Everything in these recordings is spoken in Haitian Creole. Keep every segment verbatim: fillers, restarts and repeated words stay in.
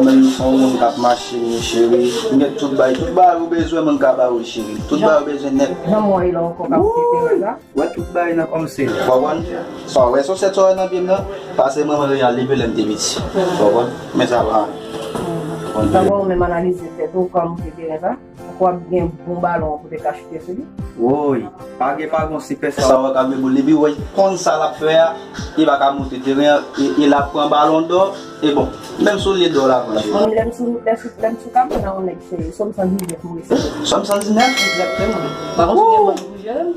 Menm son moun k ap mache, cheri. M gen tout bay, tout bay ou bezwen, mwen ka ba ou, cheri. Tout bay ou bezwen nèt. Jan mwen la ankò k ap fete la. Wè tout bay nan kòm se. Ou konprann? Sa w wè, sou sèt sa w wè nan pye m nan, pase mwen, mwen al leve lè m te piti. Ou konprann? Men sa pa. Dabò, ou menm analize tèt ou, kòm ou te gen sa. Ou ap gen bon balon pou te ka choute sou li. Woy, pa gen pa gon sipè sa w ap gade boul li, wi, konn sa l ap fè a, li pa ka monte teren an, e, e l ap pran balon dò, e bon, menm soulye dò l ap pran. Mwen, lè m sou, lè sou, lè m sou kab, nan yon nèg se Sòm san diznèf, mwen se. Sòm san diznèf? Egzakteman. Pa konn si gen moun pou jere m.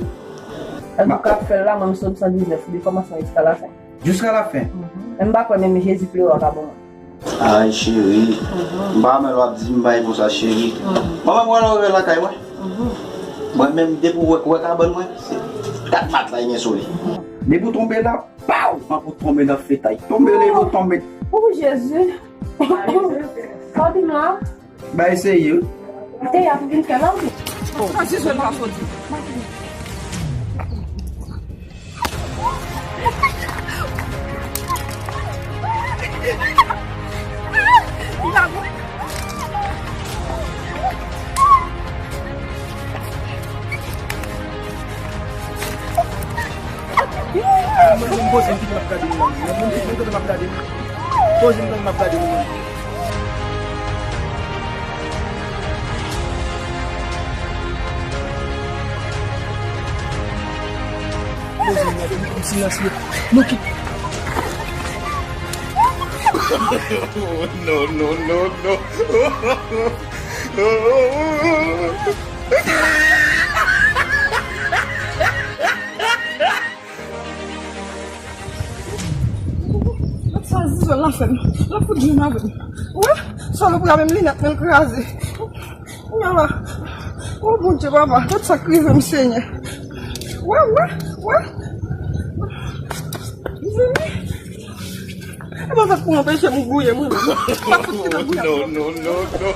Lè m sou kab fè l la, mwen, Sòm san diznèf, de kòmansman jiska lafen. Jiska lafen. Mhm. Men m pa kwè menm Jezi plere a ka bon mwen. Ay, cheri. Mhm. M pa renmen lè w ap di m bagay konsa, cheri. Mhm. Manman, mwen wè lè w rive lakay mwen. Mhm. Mwen menm, depi w wè, wè kabann mwen, se kat mat la, li gen sou li. Mhm. Depi w tonbe la, paw! Tankou tonbe nan fetay. Tonbe, leve, tonbe. Oh, Jezi. Sa w di m la? Bay serye wi. Te y ap vin fè la wi. Sa Jizèl pa soti. Mwen menm poze m kite m ap gade nou menm. Mwen menm kite m tande m ap gade nou. Poze m tande m ap gade nou menm. Poze m gade nou, m silansye. Nou kite. No, no, no, no. Gad sa Zizou la fè m. L ap fout jwenn avè m. Wè, salopri a menm linèt mwen l kraze. Kounye a la. O Bondye papa, gad sa k rive m, Senyè. Wè, wè, wè. Mezanmi. E pa sa k pou anpeche m gouye mwen menm. M ap fout kite m gouye. No, no, no, no.